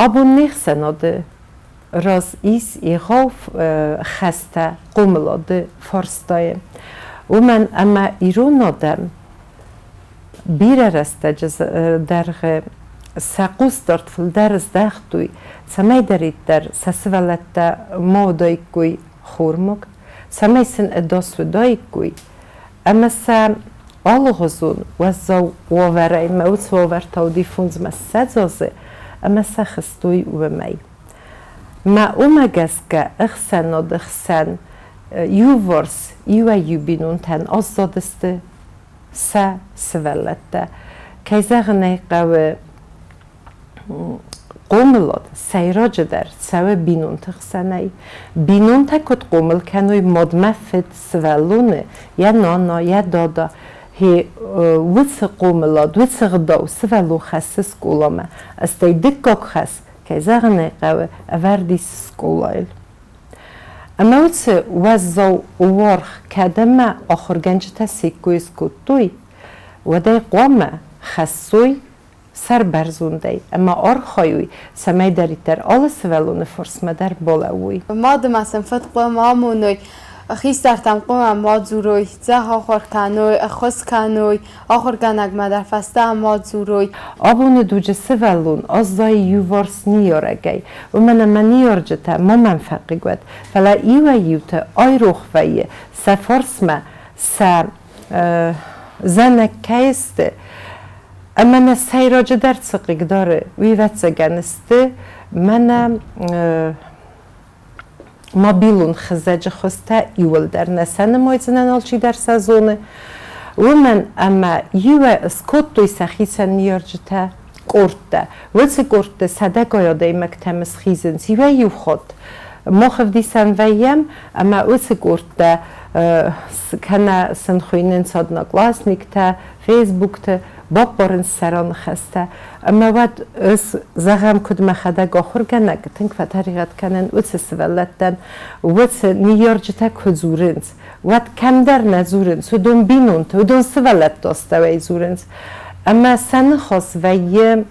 Абон не хсӕнады раз ис егъау хӕстӕ хъомылады фарстайы, уымӕн ӕмӕ ирон адӕм бирӕ рӕстӕджы дӕргъы сӕ хъусдард фылдӕр здӕхтой, цӕмӕйдӕриддӕр сӕ сывӕллӕттӕ ма уыдаиккой хормаг, цӕмӕй сын ӕдас уыдаиккой ӕмӕ сӕ алыгъуызон уӕззау уавӕрӕй ма уыцы уавӕртӕ уыди 25 азы ӕмӕ сӕ хызтой уымӕй. Мӕ уымӕ гӕсгӕ ӕхсӕнады хсӕн иуварс иуӕй-иу бинонтӕн аззадысты сӕ сывӕллӕттӕ. Кӕй зӕгъын ӕй хъӕуы, хъомылад сӕйраджыдӕр цӕуы бинонты хсӕнӕй. Бинонтӕ куыд хъомыл кӕной мадмӕ фыд сывӕллоны, йӕ нана, йӕ дада, хи уыцы хъомылад, уыцы гъдау сывӕллон хӕссы скъоламӕ. Стӕй дыккаг хӕс, кӕй зӕгъын ӕй хъӕуы, ӕвӕрд ис скъолайыл. Ӕмӕ уыцы уӕззау уаргъ кӕд ӕмӕ ахуыргӕнджытӕ се ккой скодтой, уӕд ӕй хъуамӕ хӕссой сӕрбӕрзондӕй ӕмӕ архайуй, цӕмӕйдӕриддӕр алы сывӕллоны фарсмӕ дӕр балӕууй. Мады ма сын фыд хъуамӕ амоной, хистӕртӕм хъуамӕ ма дзурой, дзӕх ахуыр кӕной, ӕххуыс кӕной, ахуыргӕнӕгмӕ дӕр фӕстӕ ма дзурой. Абоны дуджы сывӕллон аззайы иуварс ныййарӕгӕй, уымӕн ӕмӕ ныййарджытӕ ма мӕм фӕхъыг уӕд, фӕлӕ иуӕй-иуты айрох вӕййы, сӕ фарсмӕ сӕ зӕнӕг кӕй сты, ӕмӕ нӕ сӕйраджыдӕр цы хъыгдары, уый ӕвӕццӕгӕн сты мӕнӕ мобилон хызӕджы хуызтӕ иууылдӕр нӕ сӕ нымайдзынӕн алчидӕр сӕ зоны, уымӕн ӕмӕ иуӕй скодтой сӕхицӕн ныййарджытӕ къордтӕ. Уыцы къордты сӕдӕгай адӕймӕгтӕм схизынц иуӕй-иу хатт. Мах ӕвдисӕн вӕййӕм, ӕмӕ уыцы къордтӕ кӕнӕ сын хуыйнынц одноклассниктӕ, фейсбукты, баппарынц сӕ раныхӕстӕ. Ӕмӕ уӕд ӕз, зӕгъӕм, куыд мӕхӕдӕг ахуыргӕнӕг, тынг фӕтӕригъӕд кӕнын уыцы сывӕллӕттӕн, уыцы ныййарджытӕ куы дзурынц, уӕд кӕмдӕр нӕ дзурынц, уыдон бинонты, уыдон сывӕллӕтты астӕуӕй дзурынц. Ӕмӕ сӕ ныхас вӕййы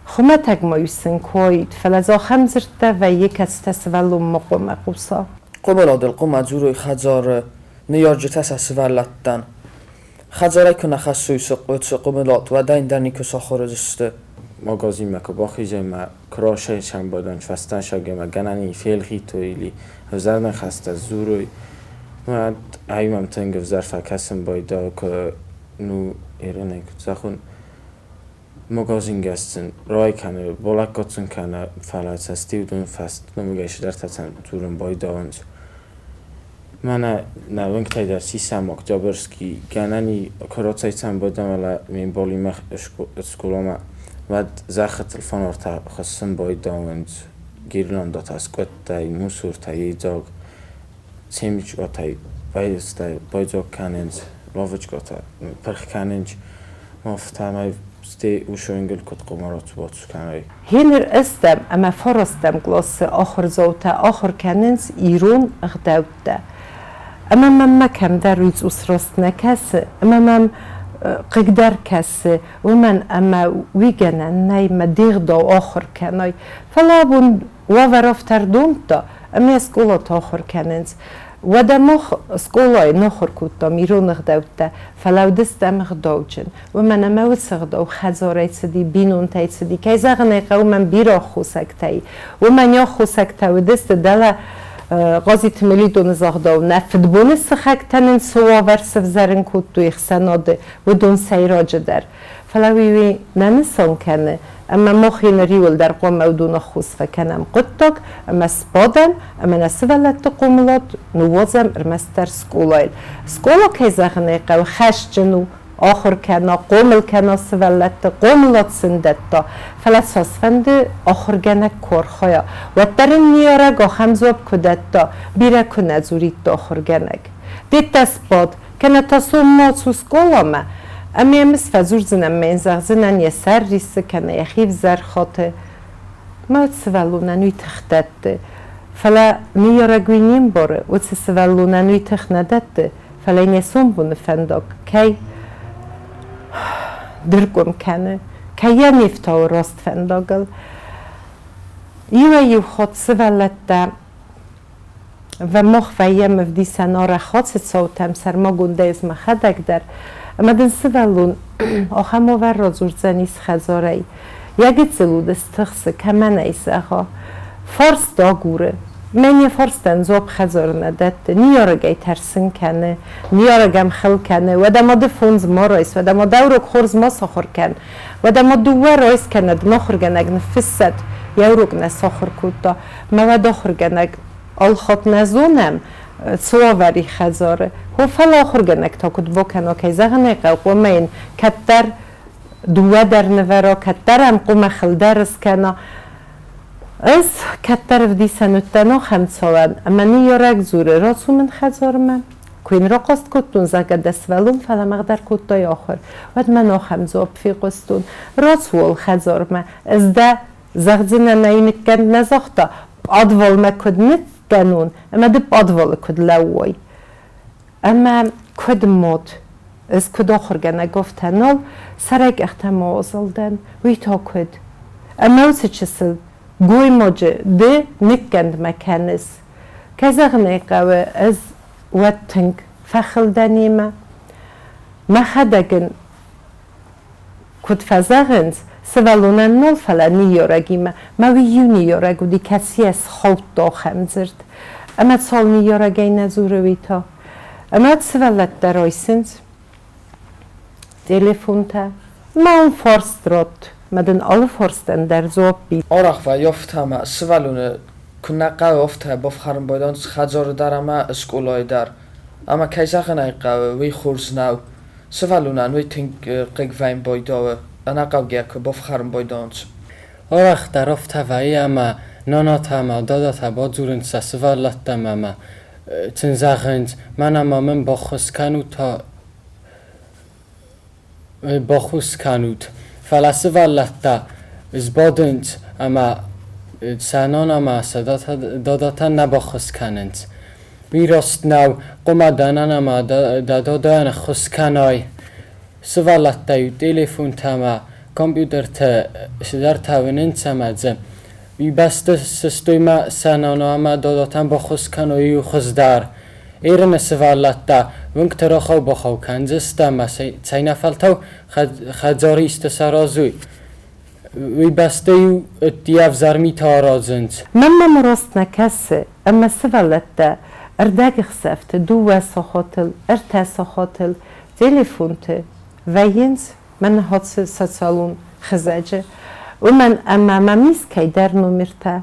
хуымӕтӕг ма сын куы уаид, фӕлӕ дзы ахӕм дзырдтӕ вӕййы, кӕцытӕ сывӕллонмӕ хъуамӕ хъуса. Хъомыладыл хъуамӕ дзурой хӕдзары ныййарджытӕ сӕ сывӕллӕттӕн. Хӕдзарӕй куы нӕ хӕссой цы хъомылад, уӕд ӕндӕр никуы сахуыр уыдзысты. Магазинмӕ куы бахизай ӕмӕ куы расай сӕмбӕлон фӕстӕсаг ӕмӕ гӕнӕн и фелгъитой или ӕвзӕр ныхӕстӕ сдзурой, уӕд ӕй мӕм тынг ӕвзӕр фӕкӕсын байдайы, куы ну иронӕй куыд зӕгъон, магазингӕс сын рай кӕны, балӕггад сын кӕны, фӕлӕ сӕ стиудон фӕстномыгӕй цыдӕртӕ дзурын байдайынц. Мӕнӕ нӕ уынгтӕй дӕр сисӕм Октябрьский, гӕнӕн и куы рацӕйцӕм фӕлӕ ме мбалимӕ скъоламӕ, уӕд зӕххытыл фонартӕ хӕссын байдайынц, гирляндӕтӕ скъуыдтӕй, мусортӕ йедзаг, семечкӕтӕй байдзаг кӕнынц, лавочкӕтӕ пырх кӕнынц, афтӕмӕй стӕй уыцы уынгыл куыд хъуамӕ рацу-бацу кӕной. Гъеныр ӕстӕм ӕмӕ фарастӕм къласы ахуырдзаутӕ ахуыр кӕнынц ирон ӕгъдӕуттӕ. Ӕмӕ мӕм ма кӕмдӕр уый цъус раст нӕ кӕсы, ӕмӕ мӕм хъыг дӕр кӕсы, уымӕн ӕмӕ уый гӕнӕн нӕй, мӕ де гъдау ахуыр кӕнай. Фӕлӕ абон уавӕр афтӕ ӕрдомдта, ӕмӕ скъолаты ахуыр кӕнынц. Уӕдӕ мах скъолайы нӕ ахуыр кодтам ирон ӕгъдӕуттӕ, фӕлӕ уыдыстӕм ӕгъдауджын, уымӕн ӕмӕ уыцы ӕгъдау хӕдзарӕй цыди, бинонтӕй цыди. Кӕй зӕгъын ӕй хъӕуы, мӕн бирӕ аххосӕгтӕ и. Уымӕн йӕ аххосӕгтӕ уыдысты дӕлӕ Хъазиты Мелитоны загъдау, нӕ фыдбоны сыхӕгтӕ нын цы уавӕр сӕвзӕрын кодтой ӕхсӕнады, уыдон сӕйраджыдӕр. Фӕлӕ уый нӕ нысан кӕны, ӕмӕ мах йын риуыл дӕр хъуамӕ уыдон ӕххуыс фӕкӕнӕм хъуыддаг ӕмӕ сбадӕм ӕмӕ нӕ сывӕллӕтты хъомылад ныууадзӕм ӕрмӕстдӕр скъолайыл. Скъола, кӕй зӕгъын ӕй хъӕуы, хӕсджын у, ахуыр кӕна, хъомыл кӕна сывӕллӕтты, хъомылад сын дӕтта, фӕлӕ цасфӕнды ахуыргӕнӕг куы архайа, уӕддӕр ын ныййарӕг ахӕм дзуапп куы дӕтта, бирӕ куы нӕ дзурид ахуыргӕнӕг. Деттӕ сбад, кӕнӕ та сом ма ацу скъоламӕ, ӕмӕ йӕм ӕз фӕдзурдзынӕн ӕмӕ йын зӕгъдзынӕн йӕ сӕр риссы кӕнӕ йӕхи взӕр хаты. Мӕ сывӕллонӕн уый тых дӕтты. Фӕлӕ ныййарӕг уый не мбары, уыцы сывӕллонӕн уый тых нӕ дӕтты, фӕлӕ йын йӕ сомбоны фӕндаг кӕй дыргуым кӕны, кӕй йӕ не фтауы раст фӕндагыл. Иуӕй-иу хатт сывӕллӕттӕ мах вӕййӕм ӕвдисӕн арӕх ацы цаутӕм, сӕрмагондӕй ӕз мӕхӕдӕг дӕр. Ӕмӕ дын сывӕллон ахӕм уавӕр радзурдзӕнис хӕдзарӕй. Йӕ гыццыл уд стыхсы, кӕмӕн ӕй зӕгъа. Фарст агуры. Мӕн йӕ фарстӕн дзуапп хӕдзары нӕ дӕтты. Ныййарӕгӕй тӕрсын кӕны, ныййарӕг ӕм хыл кӕны. Уӕдӕ ма ды фондз ма райс, уӕдӕ ма дӕ урок хорз ма сахуыр кӕн. Уӕдӕ ма дыууӕ райс кӕнӕ дын ахуыргӕнӕг ныффыссӕд, йӕ урок нӕ сахуыр кодта. Мӕ уӕд ахуыргӕнӕг алхатт нӕ зонӕм, цы уавӕр и хӕдзары. Хо, фӕлӕ ахуыргӕнӕг та куыд бакӕна, кӕй зӕгъын ӕй хъӕуы, хъуамӕ йын кӕддӕр дыууӕ дӕр нывӕра, кӕддӕр ӕм хъуамӕ хыл дӕр скӕна. Ӕз кӕддӕр ӕвдисӕн уыдтӕн ахӕм цауӕн, ӕмӕ ныййарӕг дзуры, рацу мын хӕдзармӕ. Куы йын рахъаст кодтон, зӕгъгӕ, дӕ сывӕллон фӕлӕмӕгъдӕр кодтай ахуыр, уӕд мӕн ахӕм дзуапп фехъуыстон: рацу уал хӕдзармӕ, ӕз дӕ зӕгъдзынӕн ӕй ныккӕнд нӕ загъта, пъадвалмӕ куыд ныккӕнон ӕмӕ ды пъадвалы куыд лӕууай. Ӕмӕ куыд мод, ӕз куыд ахуыргӕнӕг, афтӕ нал, сӕрӕй къӕхтӕм азылдӕн, уый та куыд? Ӕмӕ уыцы чысыл гоймаджы ды ныккӕндмӕ кӕныс. Кӕй зӕгъын ӕй хъӕуы, ӕз уӕд тынг фӕхыл дӕн йемӕ. Мӕхӕдӕг ын куыд фӕзӕгъынц, сывӕллонӕн нал, фӕлӕ ныййарӕгимӕ. Мӕ уый иу ныййарӕг уыди, кӕцыйӕ схаудта ахӕм дзырд. Ӕмӕ цал ныййарӕгӕй нӕ дзуры уый та? Ӕмӕ уӕд сывӕллӕттӕ райсынц телефонтӕ. Мӕ уым фарст ратт, мӕ дын алы фарстӕн дӕр дзуапп и. Арӕх вӕййы афтӕ, ӕмӕ сывӕллоны куы нӕ хъӕуы, афтӕ бафхӕрын байдайынц хӕдзары дӕр ӕмӕ скъолайы дӕр. Ӕмӕ кӕй зӕгъын ӕй хъӕуы, уый хорз нӕу. Сывӕллонӕн уый тынг хъыг вӕййын байдайы, ӕнӕхъӕугӕ куы бафхӕрын байдайынц. Арӕхдӕр афтӕ вӕййы, ӕмӕ нанатӕ ӕмӕ дадатӕ бадзурынц сӕ сывӕллӕттӕм ӕмӕ сын зӕгъынц, мӕнӕ ма мын баххуыс кӕнут баххуыс кӕнут. Фӕлӕ сывӕллӕттӕ сбадынц ӕмӕ сӕ нана ӕмӕ сӕ дадатӕн нӕ баххуыс кӕнынц. Уый раст нӕу, хъуамӕ дӕ нана ӕмӕ дӕ дадайӕн ӕххуыс кӕнай. Сывӕллӕттӕ-иу телефонтӕ ӕмӕ компьютертӕ цыдӕртӕ уынынц ӕмӕ дзы уый бӕсты сыстой мӕ сӕ нана ӕмӕ дадатӕн баххуыс кӕной иу хуыздӕр. Ерыны сывӕллӕттӕ уынгты рахау-бахау кӕндзысты ӕмӕ цӕйнӕфӕлтау хӕдзары исты саразой. Уый бӕсты-иу ӕдде ӕвзӕр митӕ аразынц. Мӕнмӕ раст нӕ кӕсы, ӕмӕ сывӕллӕттӕ ӕрдӕгӕхсӕвты дыууӕ сахатыл, ӕртӕ сахатыл телефонты вӕййынц мӕ ныхасы социалон хызӕджы, уымӕн ӕмӕ мӕм ис кӕйдӕр номертӕ.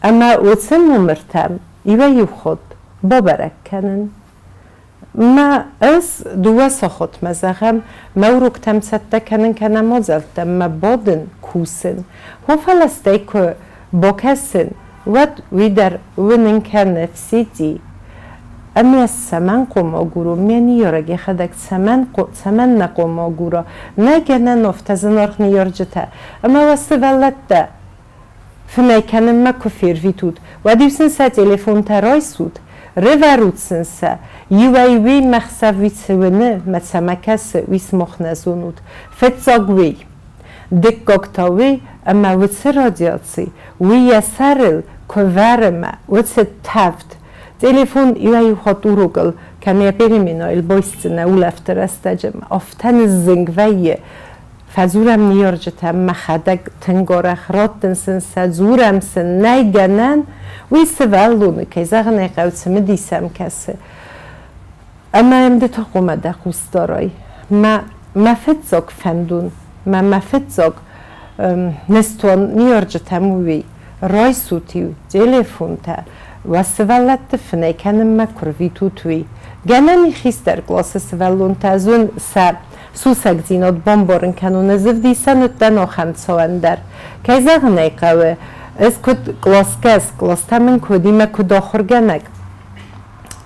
Ӕмӕ уыцы номертӕм иуӕй-иу хатт бабӕрӕг кӕнын. Мӕ ӕз дыууӕ сахатмӕ, зӕгъӕм, мӕ уроктӕм цӕттӕ кӕнын кӕнӕ мадзӕлттӕм мӕ бадын, кусын. Хо, фӕлӕ стӕй куы бакӕсын, уӕд уый дӕр уынын кӕны в сети. Ӕмӕ цӕмӕн хъуамӕ агурон, мӕ ныййарӕг йӕхӕдӕг цӕмӕн, цӕмӕннӕ хъуамӕ агура? Нӕй гӕнӕн афтӕ зынаргъ ныййарджытӕ. Ӕмӕ уӕ сывӕллӕттӕ фынӕй кӕнынмӕ куы фервитут, уӕд-иу сын сӕ телефонтӕ райсут, рывӕрут сын сӕ. Иуӕй уый мӕ хсӕв уый цы уыны, мӕ цӕмӕ кӕсы, уый сымах нӕ зонут. Фыццаг уый. Дыккаг та уый, ӕмӕ уыцы радиаци, уый йӕ сӕрыл куы вӕры мӕ уыцы тӕвд. Телефон иуӕй-иу хатт урокыл кӕнӕ йӕ переменӕйыл байсдзынӕ улӕфты рӕстӕджы, афтӕ ныззынг вӕййы. Фӕдзурӕм ныййарджытӕм, мӕхӕдӕг тынг арӕх раттын сын сӕ, дзурӕм сын, нӕй гӕнӕн, уый сывӕллоны, кӕй зӕгъын ӕй хъӕуы, цымыдис ӕм кӕсы. Ӕмӕ йӕм ды та хъуамӕ дӕ хъус дарай. Мӕ, мӕ фыццаг фӕндон, мӕ мӕ фыццаг ныстуан ныййарджытӕм уый. Райсут-иу телефонтӕ, уӕ сывӕллӕтты фынӕй кӕнынмӕ куы рвитут, уый. Гӕнӕн и хистӕр къласы сывӕллонтӕ зон сӕ сусӕгдзинад бамбарын кӕнон, ӕз ӕвдисӕн уыдтӕн ахӕм цауӕн дӕр. Кӕй зӕгъын ӕй хъӕуы, ӕз куыд къласгӕс, къластӕ мын куы уыди мӕ куыд ахуыргӕнӕг,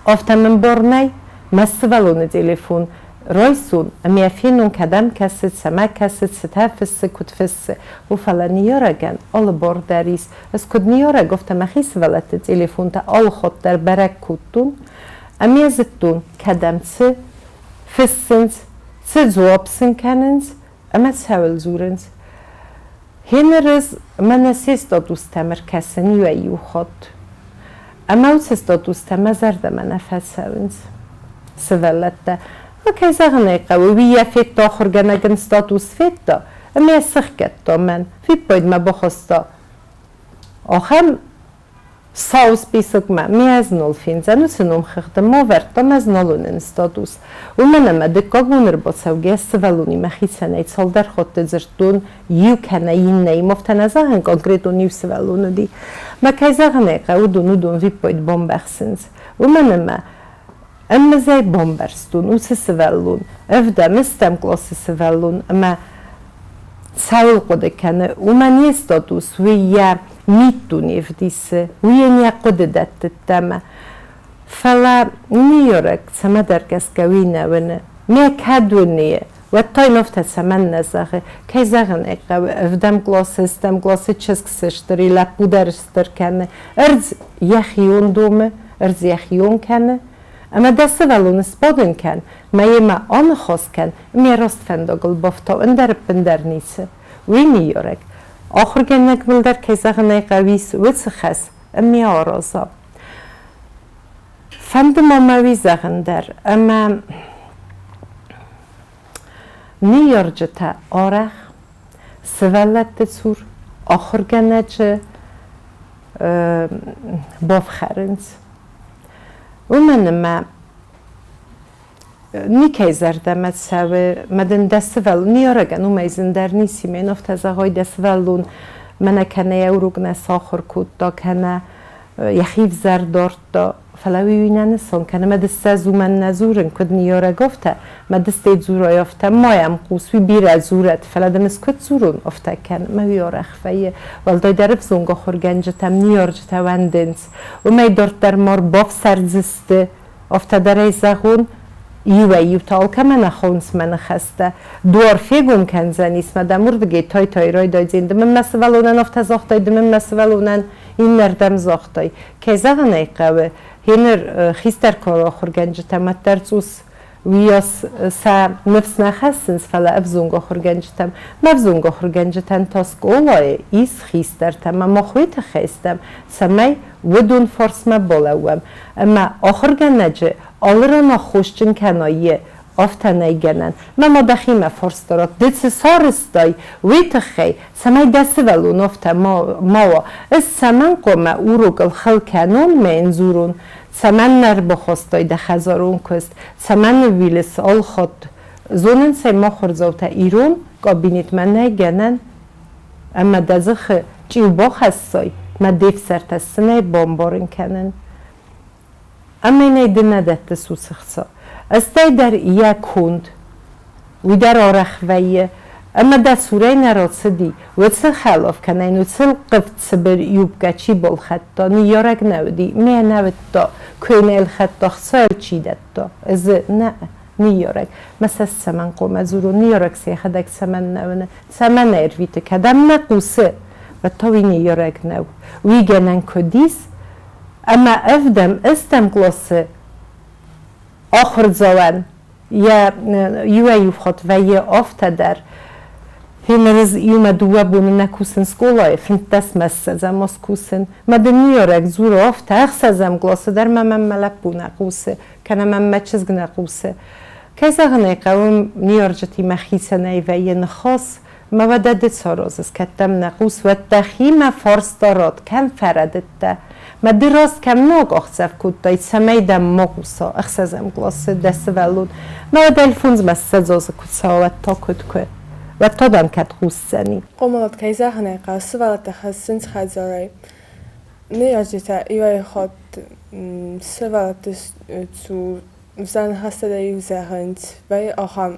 афтӕ мын бар нӕй, мӕ сывӕллоны телефон райсон ӕмӕ йӕ фенон, кӕдӕм кӕсы, цӕмӕ кӕсы, цытӕ фыссы, куыд фыссы. О, фӕлӕ ныййарӕгӕн алы бар дӕр ис. Ӕз куыд ныййарӕг, афтӕ мӕхи сывӕллӕтты телефонтӕ алы хатт дӕр бӕрӕг кодтон ӕмӕ зыдтон, кӕдӕм цы фыссынц, цы дзуапп сын кӕнынц ӕмӕ цӕуыл дзурынц. Гьеныр ӕз мӕнӕ се статустӕм ӕркӕсын иуӕй-иу хатт. Ӕмӕ уыцы статустӕ мӕ зӕрдӕмӕ нӕ фӕцӕуынц. Сывӕллӕттӕ, кӕй зӕгъын ӕй хъӕуы, уый йӕ федта ахуыргӕнӕг ын статус федта ӕмӕ йӕ сыхгӕдта мӕн, виппайдмӕ бахаста ахӕм сау списокмӕ ме ӕз нал фендзӕн уыцы номхыгъды ма вӕрдтам ӕз нал уынын статус. Уымӕн ӕмӕ дыккаг бон ӕрбацӕугӕ сывӕллонимӕ хицӕнӕй цалдӕр хатты дзырдтон иу кӕнӕ иннӕимӕ, афтӕ нӕ зӕгъын, конкретон иу сывӕллон уыди. Мӕ кӕй зӕгъын ӕй хъӕуы, уыдон уыдон виппайд бамбӕхсынц. Уымӕн ӕмӕ ӕммызӕй бамбӕрстон уыцы сывӕллон, ӕвдӕм, ӕстӕм къласы сывӕллон ӕмӕ цӕуыл хъуыды кӕны, уымӕн йе статус, уый йӕ миддуне вдисы, уый йын йӕ хъуыды дӕтты ӕддӕмӕ. Фӕлӕ ныййарӕг цӕмӕдӕр гӕсгӕ уый нӕ уыны. Мӕ кӕд уыны, уӕд та йын афтӕ цӕмӕннӕ зӕгъы, кӕй зӕгъын ӕй хъӕуы, ӕвдӕм къласы, ӕстӕм къласы чызг сыстыр и, лӕппу дӕр стыр кӕны. Ӕрдз йӕхион домы, ӕрдз йӕхион кӕны. Ӕмӕ дӕ сывӕллоны сбадын кӕн, мӕ йемӕ аныхас кӕн, ӕмӕ йӕ раст фӕндагыл бафтау, ӕндӕр ӕппындӕр ницы. Уый ныййарӕг. Ахуыргӕнӕг мыл дӕр, кӕй зӕгъын ӕй хъӕуы, уыцы хӕс ӕмӕ араза. Фӕнды ма мӕ уый зӕгъын дӕр, ӕмӕ ныййарджытӕ арӕх сывӕллӕтты цур ахуыргӕнӕджы бафхӕрынц. Уымӕн ӕмӕ никӕй зӕрдӕмӕ цӕуы, мӕ дын дӕ сывӕллон, ныййарӕгӕн уымӕй зындӕр ницы ме афтӕ зӕгъой, дӕ сывӕллон мӕнӕ кӕнӕ йӕ урок нӕ сахуыр кодта, кӕнӕ йӕхи взӕр дардта, фӕлӕ уый уый нӕ нысан кӕны. Мӕ дыссӕ уымӕн нӕ дзурын, куыд ныййарӕг афтӕ, мӕ дыстӕй дзурай афтӕ, ма йӕм хъус, уый бирӕ дзурӕд, фӕлӕ дын ӕз куыд дзурон, афтӕ кӕн. Мӕ уый арӕх вӕййы. Уӕлдайдӕр ӕвзонг ахуыргӕнджытӕм ныййарджытӕ уӕндынц. Уымӕй дарддӕр ма рбафсӕрдзысты, афтӕ дӕр ӕй зӕгъон, иуӕй-иутӕ алкӕмӕн ахауынц мӕ ныхӕстӕ. Дуар фегом кӕндзӕнис, мӕ дӕм уырдыгӕй тай-тай райдайдзӕн, ды мын мӕ сывӕллонӕн афтӕ загътай, ды мын мӕ сывӕллонӕн иннӕрдӕм загътай. Кӕй зӕгъын ӕй хъӕуы, гъеныр хистӕр кары ахуыргӕнджытӕ маддӕр цъус уыйас сӕ ныфс нӕ хӕссынц, фӕлӕ ӕвзонг ахуыргӕнджытӕм. Ме взонг ахуыргӕнджытӕн та скъолайы ис хистӕртӕ ӕмӕ мах уый тыххӕй стӕм, цӕмӕй уыдон фарсмӕ балӕууӕм ӕмӕ ахуыргӕнӕджы алы ран аххосджын кӕнай йе афтӕ нӕй гӕнӕн. Мӕ ма дӕхимӕ фарста ды цы сарӕзтай, уый тыххӕй, цӕмӕй дӕ сывӕллон афтӕ ма уа. Ӕз цӕмӕн хъуамӕ урокыл хыл кӕнон мӕ йын дзурон, цӕмӕн нӕ ӕрбахастай дӕ хӕдзарон куыст, цӕмӕн ныууилыс алхатт. Зонынц ӕй махуырдзаутӕ ирон кабинетмӕ нӕй гӕнӕн, ӕмӕ дӕ дзыхы чъиу бахӕссай, мӕ де фсӕртӕ ссынӕй бамбарын кӕнын. Ӕмӕ йын ӕй ды нӕ дӕттыс уыцы хца. Ӕстӕй дӕр йӕ конд, уый дӕр арӕх вӕййы, ӕмӕ дӕ цурӕй нӕ рацыди, уыцы хӕлаф кӕнӕ йын уыцы лхъывд цыбыр юбкӕ чи балхӕдта, ныййарӕг нӕ уыди, ме нӕ уыдта, куы йын ӕлхӕдта, хца йыл чи дӕтта. Ӕз нӕ, ныййарӕг. Мӕ цӕст цӕмӕн хъуамӕ дзурон, ныййарӕг сӕ йӕхӕдӕг цӕмӕн нӕ уыны, цӕмӕн ӕрвиты, кӕдӕм нӕ хъусы, уӕд та уый ныййарӕг нӕу. Уый гӕнӕн куыд ис, ӕмӕ ӕвдӕм, ӕстӕм къласы ахуырдзауӕн йӕ иуӕй-иу хатт вӕййы афтӕ дӕр. Гъеныр ӕз иумӕ дыууӕ боны нӕ кусын скъолайы, фынддӕсмӕ ссӕдзӕм аз кусын. Мӕ дын ныййарӕг дзуры афтӕ, ӕхсӕзӕм къласы дӕр ма мӕм мӕ лӕппу нӕ хъусы, кӕнӕ мӕм мӕ чызг нӕ хъусы. Кӕй зӕгъын ӕй хъӕуы, ныййарджытимӕ хицӕнӕй вӕййы ныхас, мӕ уӕдӕ ды цы аразыс, кӕд дӕм нӕ хъус, уӕд дӕхимӕ фарста ратт, кӕм фӕрӕдыдтӕ? Мӕ ды раст кӕм ног ӕхсӕв кодтай, цӕмӕй дӕм ма хъуса ӕхсӕзӕм къласы дӕ сывӕллон? Мӕ уӕдӕ фондзмӕ ссӕдз азы куы цӕуа, уӕд та куыд куы? Уӕд та дӕм кӕд хъусдзӕни? Хъомылад, кӕй зӕгъын ӕй хъӕуы, сывӕллӕттӕ хӕссынц хӕдзарӕй. Ныййарджытӕ иуӕй-хатт сывӕллӕтты цур взӕр ныхӕстӕ дӕр иу зӕгъынц, вӕййы ахӕм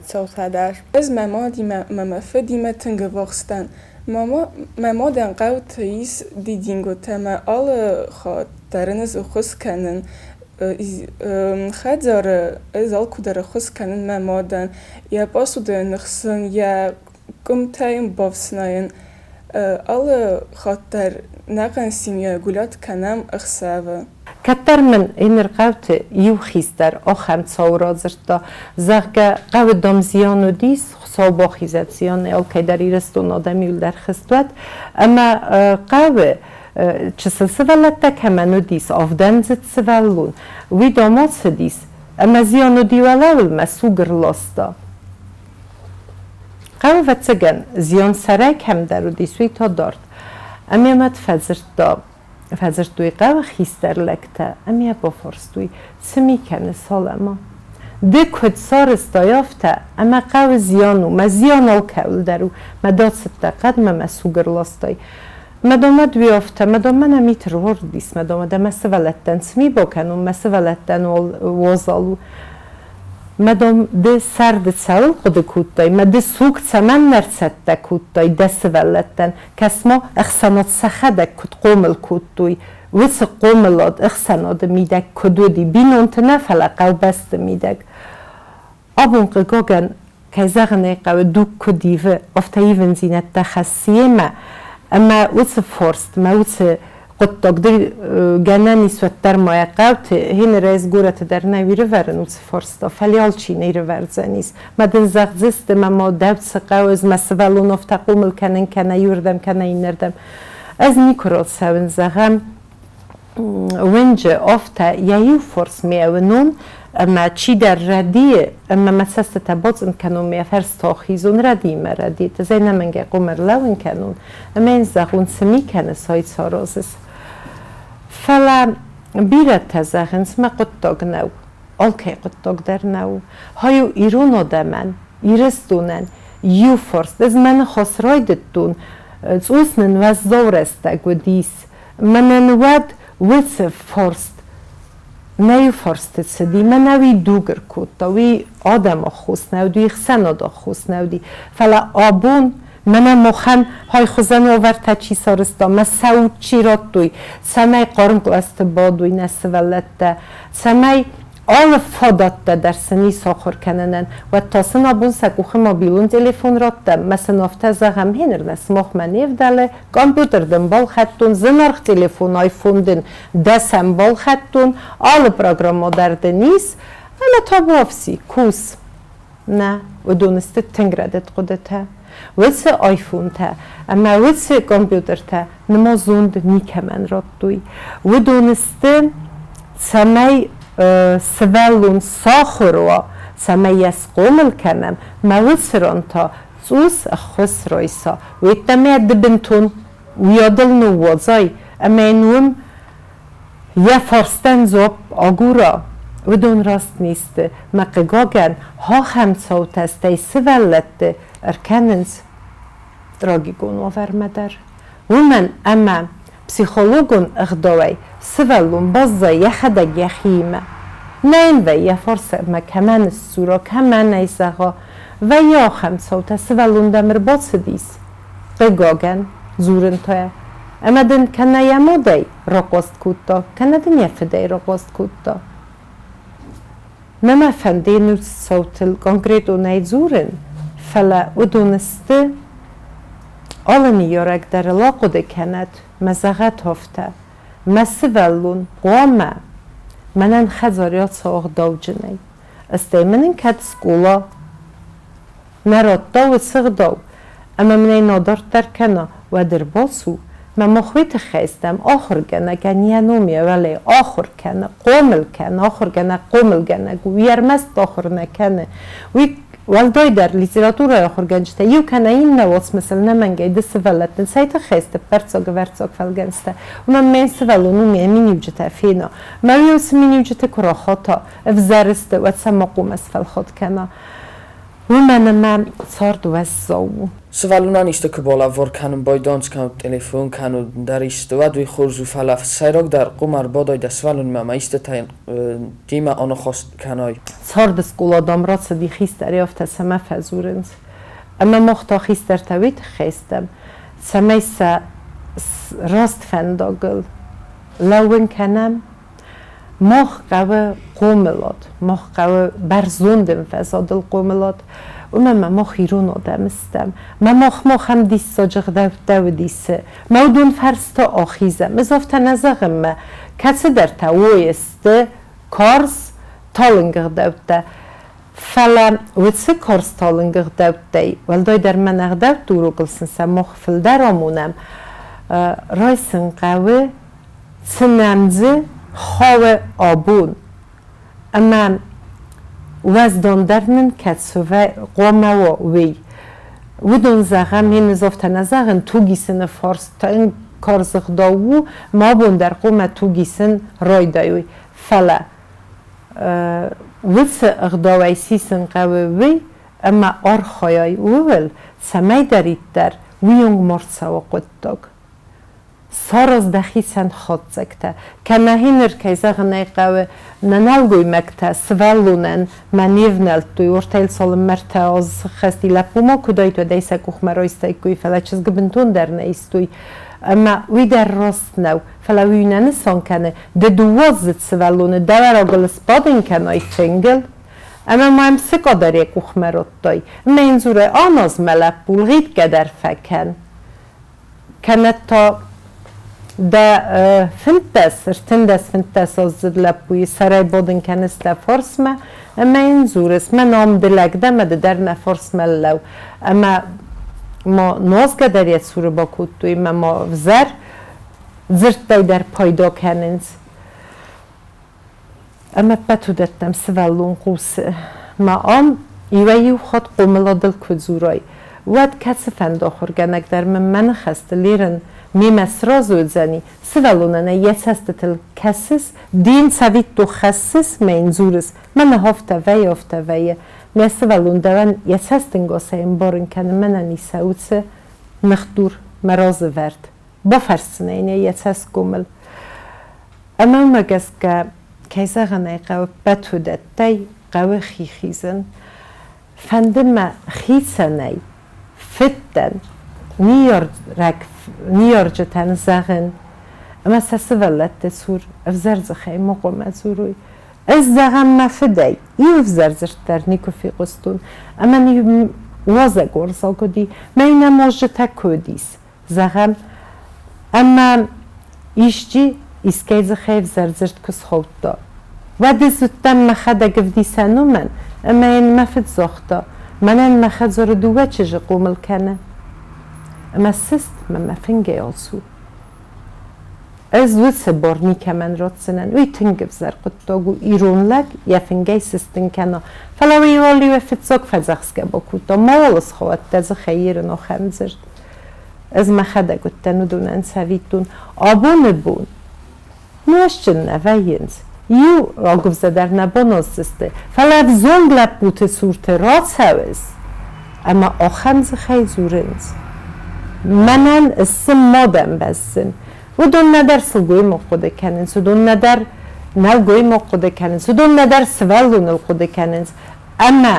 цаутӕ дӕр. Ӕз мӕ мадимӕ ӕмӕ мӕ фыдимӕ тынг ӕввахс дӕн. Мӕ мадӕн хъӕуты ис дидингуытӕ ӕмӕ алы хатт дӕр ын ӕз ӕххуыс кӕнын. Хӕдзары ӕз алкуыдӕр ӕххуыс кӕнын мӕ мадӕн. Йӕ посудӕйы ныхсын, йӕ къуымтӕ йын бафснайын. Алы хатт дӕр нӕхъӕн семья гулят кӕнӕм ӕхсӕвы. Кӕддӕр мын иннӕ хъӕуты иу хистӕр ахӕм цау радзырдта, зӕгъгӕ, хъӕуы дам зиан уыдис, Хуыцау бахизӕд зианӕй, алкӕй дӕр Ирыстоны адӕм иуылдӕр хызт уӕд. Ӕмӕ хъӕуы чысыл сывӕллӕттӕ кӕмӕн уыдис, авдӕндзыд сывӕллон, уый дам ацыдис ӕмӕ зиан уыди уӕлӕуыл мӕ суг ӕрласта. Хъӕуы, ӕвӕццӕгӕн, зиан сӕрӕй кӕмдӕр уыдис, уый та дард. Ӕмӕ мад фӕдзырдта, фӕдзырдтой хъӕуы хистӕр лӕгтӕ ӕмӕ йӕ бафарстой, цы ми кӕны Салама? Ды куыд сарӕзтай афтӕ, ӕмӕ хъӕуы зиан у, мӕ зиан алкӕуыл дӕр у, мӕ дацыдтӕ хъӕдмӕ мӕ суг ӕрластай. Мӕ домӕд уый афтӕ, мӕ дом мӕнӕ мит ргъордис, мӕ домӕд ӕмӕ сывӕллӕттӕн цы ми бакӕнон, мӕ сывӕллӕттӕн уазал у. Мӕ дом ды сӕрды цӕуыл хъуыды кодтай, мӕ ды суг цӕмӕннӕ рцӕттӕ кодтай дӕ сывӕллӕттӕн? Кӕс-ма, ӕхсӕнад сӕхӕдӕг куыд хъомыл кодтой, уыцы хъомылад ӕхсӕнады мидӕг куыд уыди, бинонты нӕ, фӕлӕ хъӕубӕсты мидӕг. Абон, хъыгагӕн, кӕй зӕгъын ӕй хъӕуы, дуг куыд ивы, афтӕ ивындзинӕдтӕ хӕссы йемӕ, ӕмӕ уыцы фарстмӕ, уыцы хъуыддаг ды гӕнӕн ис уӕддӕр ма йӕ хъӕуты, гъеныр ӕз горӕты дӕр нӕ ирвӕрын уыцы фарста, фӕлӕ алчи нӕ ирвӕрдзӕнис. Мӕ дын зӕгъдзысты, мӕ ма дӕу цы хъӕуы, ӕз мӕ сывӕллон афтӕ хъомыл кӕнын кӕнӕ иуырдӕм, кӕнӕ иннӕрдӕм. Ӕз никуы рацӕуын, зӕгъӕм, уынджы афтӕ йӕ иу фарс ме уынон, ӕмӕ чидӕр рӕдийы, ӕмӕ мӕ цӕстытӕ бацъынд кӕнон, ме фӕрстӕ ахизон, рӕдийы мӕ рӕдийт, ӕз ӕй ӕнӕмӕнгӕй хъуамӕ ӕрлӕууын кӕнон, ӕмӕ йын зӕгъон, цы ми кӕныс, ай цы аразыс. Фӕлӕ бирӕтӕ зӕгъынц, мӕ хъуыддаг нӕу, алкӕй хъуыддаг дӕр нӕу. Хай у ирон адӕмӕн, Ирыстонӕн иу фарст. Ӕз мӕ ныхас райдыдтон, цъус нын уӕззау рӕстӕг уыдис. Мӕнӕн уӕд уыцы фарст нӕ иу фарсты цыди, мӕнӕ уый дуг ӕркодта, уый адӕмы аххос нӕ уыди, уый ӕхсӕнады аххос нӕ уыди. Фӕлӕ абон мӕнӕ махӕн хайхуызӕн уавӕртӕ чи сарӕзта, мӕ сӕ уд чи радтой, цӕмӕй хъарм кълӕсты бадой нӕ сывӕллӕттӕ, цӕмӕй алы фадӕттӕ дӕр сын ис ахуыр кӕнынӕн, уӕд та сын абон сӕ къухы мобилон телефон раттӕм, мӕ сын афтӕ зӕгъӕм, гъеныр нӕ сымахмӕ не вдӕлы, компьютер дын балхӕдтон, зынаргъ телефон, айфон дын дӕсӕм балхӕдтон, алы программӕ дӕр дын ис, ӕмӕ табуафси, кус. Нӕ, уыдон сты тынг рӕдыд хъуыдытӕ. Уыцы айфонтӕ ӕмӕ уыцы компьютертӕ нымӕ зонд никӕмӕн радтой. Уыдон сты, цӕмӕй сывӕллон сахуыр уа, цӕмӕй йӕ схъомыл кӕнӕм, мӕ уыцы ран та цъус ӕххуыс райса. Уеддӕмӕ ды бынтон уыйадыл ныууадзай ӕмӕ йын уым йӕ фарстӕн дзуапп агура, уыдон раст не сты. Мӕ хъыгагӕн, ахӕм цаутӕ стӕй сывӕллӕтты ӕркӕнынц трагикон уавӕрмӕ дӕр. Уымӕн ӕмӕ психологон ӕгъдауӕй сывӕллон баззайы йӕхӕдӕг йӕхиимӕ. Нӕ йын вӕййы йӕ фарсмӕ кӕмӕн сдзура, кӕмӕн ӕй зӕгъа. Вӕййы ахӕм цаутӕ, сывӕллон дӕм ӕрбацыдис, хъыгагӕн, дзурын та ӕмӕ дын кӕнӕ йӕ мадӕй рахъаст кодта, кӕнӕ дын йӕ фыдӕй рахъаст кодта. Нӕ мӕ фӕнды цаутыл конкретонӕй дзурын, фӕлӕ уыдон сты, алы ныййарӕг дӕр ыл ахъуыды кӕнӕд, мӕ зӕгъӕд афтӕ: мӕ сывӕллон хъуамӕ мӕнӕн хӕдзары ацӕуа ӕгъдауджынӕй. Стӕй мын ын кӕд скъола нӕ радта уыцы гъдау, ӕмӕ мын ӕй нӕ дарддӕр кӕна, уӕд ӕрбацу, мӕ мах уый тыххӕй стӕм ахуыргӕнӕгӕн йӕ ном йӕ уӕле ахуыр кӕны, хъомыл кӕны, ахуыргӕнӕг хъомылгӕнӕг у, уый ӕрмӕст ахуыр нӕ кӕны. Уый уӕлдайдӕр литературӕйы ахуыргӕнджытӕ иу кӕнӕ иннӕ уацмысыл ӕнӕмӕнгӕй ды сывӕллӕттӕн цӕй тыххӕй сты ӕппӕрццаг-ӕвӕрццаг фӕлгӕнцтӕ, уымӕн мӕ сывӕллон у йӕ миниуджытӕ фена. Мӕ уый уыцы миниуджыты куы рахата, ӕвзӕр сты, уӕд сӕ ма хъуамӕ сфӕлхат кӕна. Уымӕн ӕмӕ цард уӕззау у. Сывӕллонӕн исты куы балӕвар кӕнын байдайынц кӕнӕ телефон кӕнӕ ӕндӕр исты, уӕд уый хорз у, фӕлӕ сӕйрагдӕр хъуамӕ ӕрбадай дӕ сывӕллонимӕ ӕмӕ истытӕ йын демӕ аныхас кӕнай. Царды скъола, дам, рацыди хистӕрӕй, афтӕ цӕмӕ фӕдзурынц. Ӕмӕ мах та хистӕртӕ уый тыххӕй стӕм, цӕмӕй сӕ раст фӕндагыл лӕууын кӕнӕм. Мах хъӕуы хъомылад, мах хъӕуы бӕрзонд ӕмвӕзадыл хъомылад. Уымӕн ӕмӕ мах ирон адӕм стӕм. Мӕ мах махӕн диссаджы гъдӕуттӕ уыдис. Мӕ уыдон фӕрстӕ ахизӕм. Ӕз афтӕ нӕ зӕгъын, мӕ кӕцыдӕртӕ уой сты карз, талынг ӕгъдӕуттӕ. Фӕлӕ уыцы карз талынг ӕгъдӕуттӕй, уӕлдайдӕр мӕн ӕгъдӕутты урокыл сын сӕ мах фылдӕр амонӕм, райсын хъӕуы, цы нӕм дзы хауы абон. Ӕмӕ уӕздандӕр нын кӕд хъуамӕ уа, уый. Уыдон, зӕгъӕм, ме нызофтӕ нӕ зӕгъын, тугисыны фарст тынг карз ӕгъдау у, ма абон дӕр хъуамӕ тугисын райдайой. Фӕлӕ уыцы ӕгъдауӕй сисын хъӕуы уый, ӕмӕ архайай ууыл, цӕмӕйдӕриддӕр уыйонг ма рцӕуа хъуыддаг. Сараз дӕхицӕн хатдзӕгтӕ. Кӕнӕ ныр, кӕй зӕгъын ӕй хъӕуы, нӕ нӕлгоймӕгтӕ сывӕллонӕн мӕ не внӕлдтой, ортӕйыл цалынмӕ 3 азы сыххӕсти лӕппу ма куыд айт, уӕд ӕй сӕ къухмӕ райстаиккой, фӕлӕ чызгы бынтондӕр нӕ истой. Ӕмӕ уый дӕр раст нӕу, фӕлӕ уый нӕ нысан кӕны, ды дыууӕаздзыд сывӕллоны дӕ уӕрагыл сбадын кӕнай фынгыл, ӕмӕ ма йӕм сыкъа дӕр йӕ къухмӕ радтай, ӕмӕ йын дзурай: аназ, мӕ лӕппу, лгъитгӕ дӕр фӕкӕн. Кӕнӕ та дӕ 15, 13, 15-аздзыд лӕппуйы сӕрӕй бадын кӕныс дӕ фарсмӕ ӕмӕ йын дзурыс: мӕ ном ды лӕг дӕ ӕмӕ ды дӕр мӕ фарсмӕ лӕуу. Ӕмӕ ма нуазгӕ дӕр йӕ цуры бакодтой ӕмӕ ма ӕвзӕр дзырдтӕй дӕр пайда кӕнынц. Ӕмӕ ӕппӕт уыдӕттӕм сывӕллон хъусы. Ма ам иуӕй-иу хатт хъомыладыл куы дзурай, уӕд кӕцыфӕнды ахуыргӕнӕг дӕр мын мӕ ныхӕстыл ерын мемӕ сразы уыдзӕни, сывӕллонӕн ӕй йӕ цӕстытыл кӕсыс, дин цӕвиттон хӕссыс мӕ йын дзурыс, мӕнӕ афтӕ вӕййы, афтӕ вӕййы. Мӕ сывӕллон дӕуӕн йӕ цӕстӕнгасӕй ӕмбарын кӕны, мӕнӕн исӕ уыцы ныхдур мӕ разы вӕрд. Бафӕрсдзынӕ йын йӕ цӕсгомыл. Ӕмӕ уымӕ гӕсгӕ, кӕй зӕгъын ӕй хъӕуы, ӕппӕт уыдӕттӕй хъӕуы хи хизын. Фӕнды мӕ хицӕнӕй, фыдтӕн, ныййарджытӕн зӕгъын, ӕмӕ сӕ сывӕллӕтты цур ӕвзӕр дзыхӕй ма хъуамӕ дзурой. Ӕз, зӕгъӕм, мӕ фыдӕй иу ӕвзӕр дзырд дӕр никуы фехъуыстон, ӕмӕ уазӕг уарзаг уыди, мӕ йын ӕмуазджытӕ куы уыдис, зӕгъӕм, ӕмӕ исчи искӕй дзыхӕй ӕвзӕр дзырд куы схаудта, уӕд ӕз уыдтӕн мӕхӕдӕг ӕвдисӕн уымӕн, ӕмӕ йын мӕ фыд загъта: мӕнӕн мӕ хӕдзары дыууӕ чызджы хъомыл кӕны. Ӕмӕ сыст мӕ мӕ фынгӕй ацу. Ӕз уыцы бар никӕмӕн ратдзынӕн, уый тынг ӕвзӕр хъуыддаг у, ирон лӕг йӕ фынгӕй сыстын кӕна, фӕлӕ уый уал-иу фыццаг фӕдзӕхсгӕ бакодта, мауал схауӕд дӕ дзыхӕй ирын ахӕм дзырд. Ӕз мӕхӕдӕг уыдтӕн уыдонӕн цӕвиттон. Абоны бон нуӕзтджын нӕ вӕййынц, иу агуывзӕ дӕр нӕ баназдзысты, фӕлӕ ӕвзонг лӕппуты цурты рацӕуыс ӕмӕ ахӕм дзыхӕй дзурынц. Мӕнӕн ссы мадӕн бӕззын. Уыдон нӕдӕр сылгоймаг хъуыды кӕнынц, уыдон нӕдӕр нӕлгоймаг хъуыды кӕнынц, уыдон нӕдӕр сывӕллоныл хъуыды кӕнынц ӕмӕ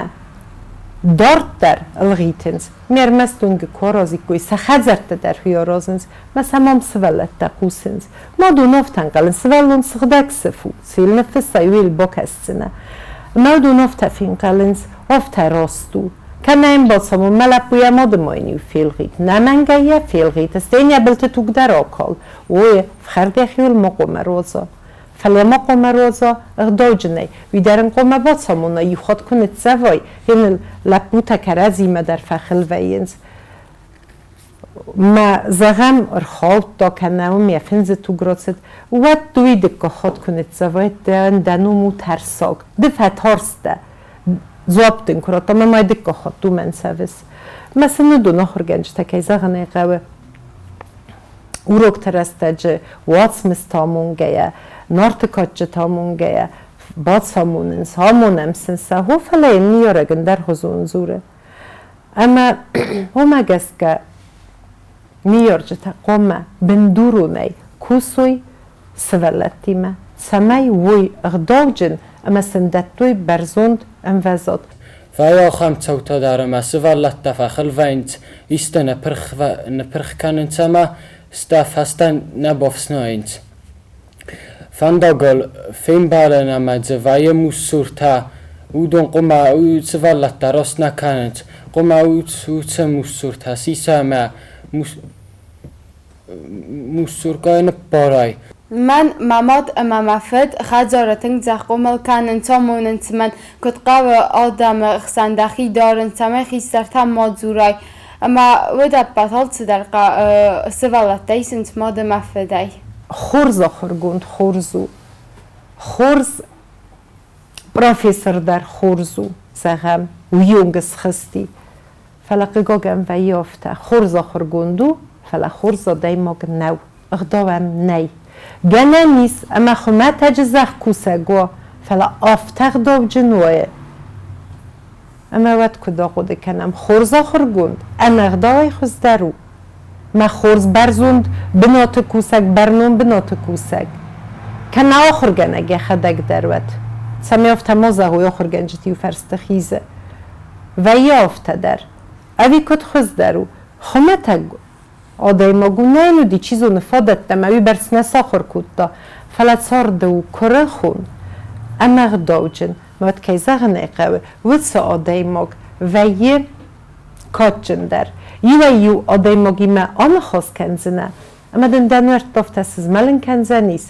дарддӕр ӕлгъитынц. Ме рмӕст уынгы куы аразиккой, сӕ хӕдзӕртты дӕр хи аразынц, мӕ сӕм ам сывӕллӕттӕ хъусынц. Мадон афтӕ ӕнхъӕлын, сывӕллон сыгъдӕг сыф у, цы йыл ныффыссай, уый йыл бакӕсдзынӕ. Ӕмӕ уыдон афтӕ фенхъӕлынц, афтӕ раст у. Кӕнӕ йын бацамон, мӕ лӕппу йӕ мады ма йын-иу фелгъит. Нӕ мӕнгӕй йӕ фелгъит, стӕй йын йӕ былты туг дӕр акал. Ой, ӕфхӕрд йӕхиуыл ма хъуамӕ руадза. Фӕлӕ ма хъуамӕ руадза ӕгъдауджынӕй, уый дӕр ын хъуамӕ бацамона, иу хатт куы ныццӕвай, йын лӕппутӕ кӕрӕдзимӕ дӕр фӕхыл вӕййынц. Мӕ, зӕгъӕм, ӕрхаудта кӕнӕ уым йӕ фындзы туг рацыд, уӕд уый дыккаг хатт куы ныццӕвай, дӕ ном у тӕрсаг, ды фӕтарстӕ. Дзуапп дын куы радта, мӕ май дыккаг хатт уымӕн цӕвыс. Мӕ сын уыдон ахуыргӕнджытӕ, кӕй зӕгъын ӕй хъӕуы, урокты рӕстӕджы уацмыстӕ амонгӕйӕ, Нарты кадджытӕ амонгӕйӕ бацамонынц, амонӕм сын сӕ хо, фӕлӕ йын ныййарӕг ӕндӕргъуызон дзуры. Ӕмӕ уымӕ гӕсгӕ ныййарджытӕ хъуамӕ бындуронӕй кусой сывӕллӕттимӕ, цӕмӕй уой ӕгъдауджын ӕмӕ сын дӕттой бӕрзонд ӕмвӕзад. Вӕййы ахӕм цаутӕ дӕр, ӕмӕ сывӕллӕттӕ фӕхыл вӕййынц, исты ныппырх кӕнынц ӕмӕ сӕ фӕстӕ нӕ бафснайынц. Фӕндагыл фембӕлӕн ӕмӕ дзы вӕййы муссуртӕ, уыдон хъуамӕ сывӕллӕттӕ раст нӕ кӕнынц, хъуамӕ уыцы муссуртӕ сиса ӕмӕ муссуркӕйы ныппарай. Мӕн мӕ мад ӕмӕ мӕ фыд хӕдзары тынг дзӕгъхъомыл кӕнынц, амонынц мӕн, куыд хъӕуы адӕмы хсӕн дӕхи дарын, цӕмӕй хистӕртӕм ма дзурай. Ӕмӕ уыдӕппӕт алцыдӕр сывӕллӕттӕ исынц мад ӕмӕ фыдӕй. Хорз ахуыргонд хорз у. Хорз профессор дӕр хорз у, зӕгъӕм, уыйонг схызти. Фӕлӕ хъыгагӕн вӕййы афтӕ, хорз ахуыргонд у, фӕлӕ хорз адӕймаг нӕу, ӕгъдау ӕм нӕй. Гӕнӕн ис, ӕмӕ хуымӕтӕджы зӕхкусӕг уа, фӕлӕ афтӕ ӕгъдауджын уа, ӕмӕ уӕд куыд ахъуыды кӕнӕм, хорз ахуыргонд ӕнӕгъдауӕй хуыздӕр у? Мӕ хорз бӕрзонд бынаты кусӕг, бӕрнон бынаты кусӕг. Кӕнӕ ахуыргӕнӕг йӕхӕдӕг дӕр уӕд. Цӕмӕй афтӕ ма зӕгъой, ахуыргӕнджыты иу фӕрсты хизы. Вӕййы афтӕ дӕр. Ӕви куыд хуыздӕр у? Хуымӕтӕг адӕймаг у, нӕ йын уыди, чи зоны, фадӕттӕ ӕмӕ уыйбӕрц нӕ сахуыр кодта, фӕлӕ царды у куырыхон ӕмӕ ӕгъдауджын. Уӕд, кӕй зӕгъын ӕй хъӕуы, уыцы адӕймаг вӕййы кадджындӕр. Иуӕй-иу адӕймагимӕ аныхас кӕндзынӕ, ӕмӕ дын дӕ нуӕрттӕ афтӕ сызмӕлын кӕндзӕнис,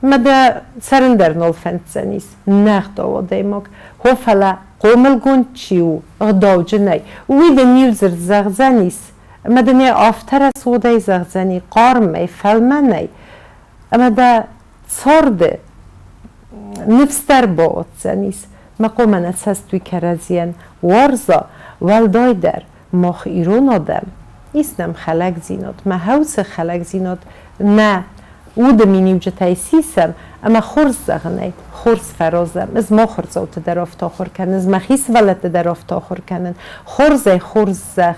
ӕмӕ дӕ цӕрын дӕр нал фӕнддзӕнис. Не гъдау адӕймаг. Хо, фӕлӕ хъомылгонд чи у, ӕгъдауджынӕй, уый дын иу дзырд зӕгъдзӕнис, ӕмӕ дын йӕ афтӕ рӕсугъдӕй зӕгъдзӕни, хъармӕй, фӕлмӕнӕй, ӕмӕ дӕ царды ныфс дӕр баоддзӕнис. Мӕ хъомӕ цӕст уый кӕрӕдзийӕн уарза, уӕлдайдӕр мах ирон адӕм, ис нӕм хӕлӕгдзинад, мӕ хӕуцы хӕлӕгдзинад нӕ уды миниуджытӕй сисӕм ӕмӕ хорз зӕгъынӕй хорз фӕразӕм. Ӕз ма ахуырдзауты дӕр афтӕ ахуыр кӕнын, ӕз мӕхи сывӕллӕтты дӕр афтӕ ахуыр кӕнын. Хорзӕй хорз зӕгъ.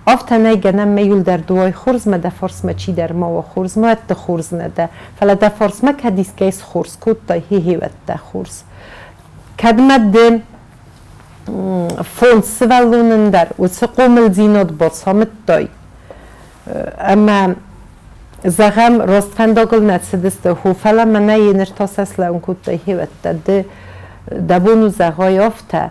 Афтӕ нӕй гӕнӕн мӕ иуылдӕр дуай хорз мӕ дӕ фарсмӕ чидӕр ма уа хорз, ма уӕд ды хорз нӕ дӕ, фӕлӕ дӕ фарсмӕ кӕд искӕй схорз кодтай, хи-хи уӕд дӕ хорз. Кӕд мӕ ды фондз сывӕллонӕн дӕр уыцы хъомылдзинад бацамыдтай ӕмӕ зӕгъӕм, раст фӕндагыл нӕ цыдысты, хо, фӕлӕ мӕнӕ йе ныр та сӕ слӕууын кодтай хиуӕттӕ, ды дӕ бон у зӕгъай афтӕ,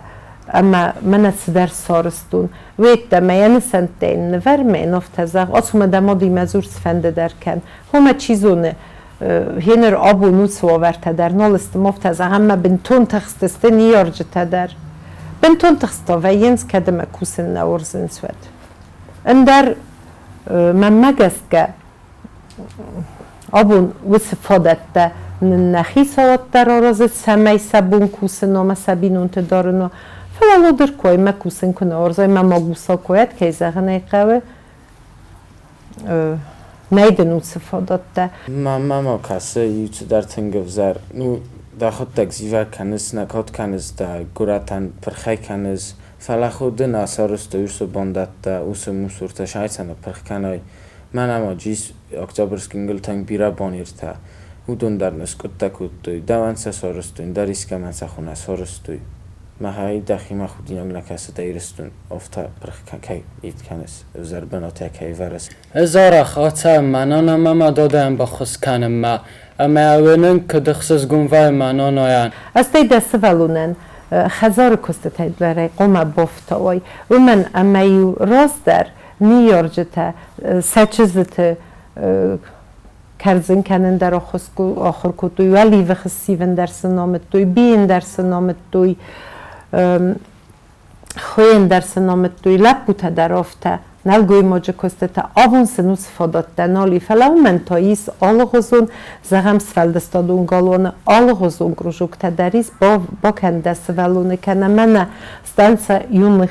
ӕмӕ мӕнӕ цыдӕр сарӕзтон. Уеддӕмӕ йӕ нысӕнттӕ йын нывӕр, мӕ йын афтӕ зӕгъ, ацу мӕ дӕ мадимӕ дзур, цыфӕнды дӕр кӕн. Хомӕ чи зоны, гъеныр абон уыцы уавӕртӕ дӕр нал сты, афтӕ зӕгъӕм, мӕ бынтон тыхстысты ныййарджытӕ дӕр. Бынтон тыхст та вӕййынц, кӕд ӕмӕ кусын нӕ уарзынц, уӕд. Ӕндӕр мӕнмӕ гӕсгӕ абон уыцы фадӕттӕ нын нӕ хицауад дӕр аразы, цӕмӕй сӕ бон кусын ӕмӕ сӕ бинонты дарын уа. Фӕлӕ лодыр коймӕ кусын куы нӕ уарзай, мӕ магуса койӕд, кӕй зӕгъын ӕй хъӕуы, нӕй дын уыцы фадӕттӕ. Мамӕ ма кӕсы иу цыдӕр тынг ӕвзӕр. Ну, дӕхуыдтӕг зивӕг кӕныс, нӕ код кӕныс, дӕ гуырӕтӕн пырхӕй кӕныс, фӕлӕ худын ацарӕзтой уыцы бандӕттӕ, уыцы мусортӕ сӕхицӕн пырх кӕной. Мӕнӕ ма Джис Октябрьскингыл тынг бирӕ банертӕ. Уыдон дӕр ныскъуыдтӕ кодтой. Дӕуӕн сӕ сарӕзтой, ӕндӕр искӕмӕн сӕ хуы нӕ сарӕзтой. Махӕй дӕхимӕ худинаг нӕ кӕсы дӕ Ирыстон афтӕ пырх кӕй кӕныс, ӕвзӕр бынатӕй кӕй ӕвӕрыс. Ӕз арӕх ацӕуын мӕ нана ӕмӕ мӕ дадайӕн баххуыс кӕнынмӕ, ӕмӕ уынын, куыд ӕхсызгон вӕййы мӕ нанайӕн. Стӕй дӕ сывӕллонӕн хӕдзары куыстытӕй дӕр хъуамӕ бафтауай, уымӕн ӕмӕ-иу раздӕр ныййарджытӕ сӕ чызджыты кӕрдзын кӕнын дӕр ахуыр кодтой, уӕливых ссивын дӕр сын амыдтой, бийын дӕр сын амыдтой, хуыйын дӕр сын амыдтой, лӕппутӕ дӕр афтӕ, нӕлгоймаджы куыстытӕ. Абон сын уыцы фадӕттӕ нал и, фӕлӕ уымӕн та ис алыгъуызон, зӕгъӕм, сфӕлдыстадон галуаны алыгъуызон кружоктӕ дӕр ис, бакӕн дӕ сывӕллоны кӕнӕ мӕнӕ станцӕ юных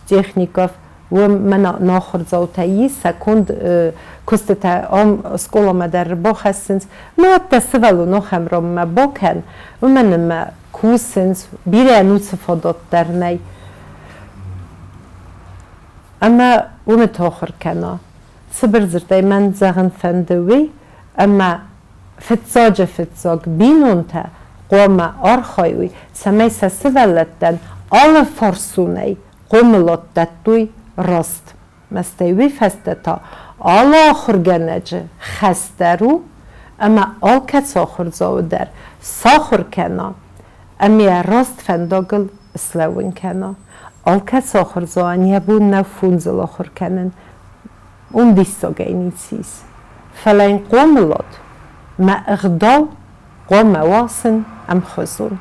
техников, уым мӕнӕ ахуырдзаутӕ ис, сӕ конд куыстытӕ ам скъоламӕ дӕр бахӕссынц. Мӕ уӕдта сывӕллон ахӕм ранмӕ бакӕн, уымӕн ӕмӕ кусынц, бирӕ уыцы фадат дӕр нӕй. Ӕмӕ уымыты ахуыр кӕна. Цыбыр дзырдӕй мӕн зӕгъын фӕнды уый, ӕмӕ фыццаджы-фыццаг бинонтӕ хъуамӕ архайой, цӕмӕй сӕ сывӕллӕттӕн алы фарсонӕй хъомылад дӕттой раст. Мӕстӕй уый фӕстӕ та алы ахуыргӕнӕджы хӕс дӕр у, ӕмӕ алкӕцы ахуырдзауы дӕр сахуыр кӕна ӕмӕ йӕ раст фӕндагыл слӕууын кӕна. Алкӕцы ахуырдзауӕн йӕ бон нӕу фондзыл ахуыр кӕнын, уым диссагӕй ницы ис. Фӕлӕ йын хъомылад Ӕмӕ ӕгъдау хъуамӕ уа сын ӕмхуызон.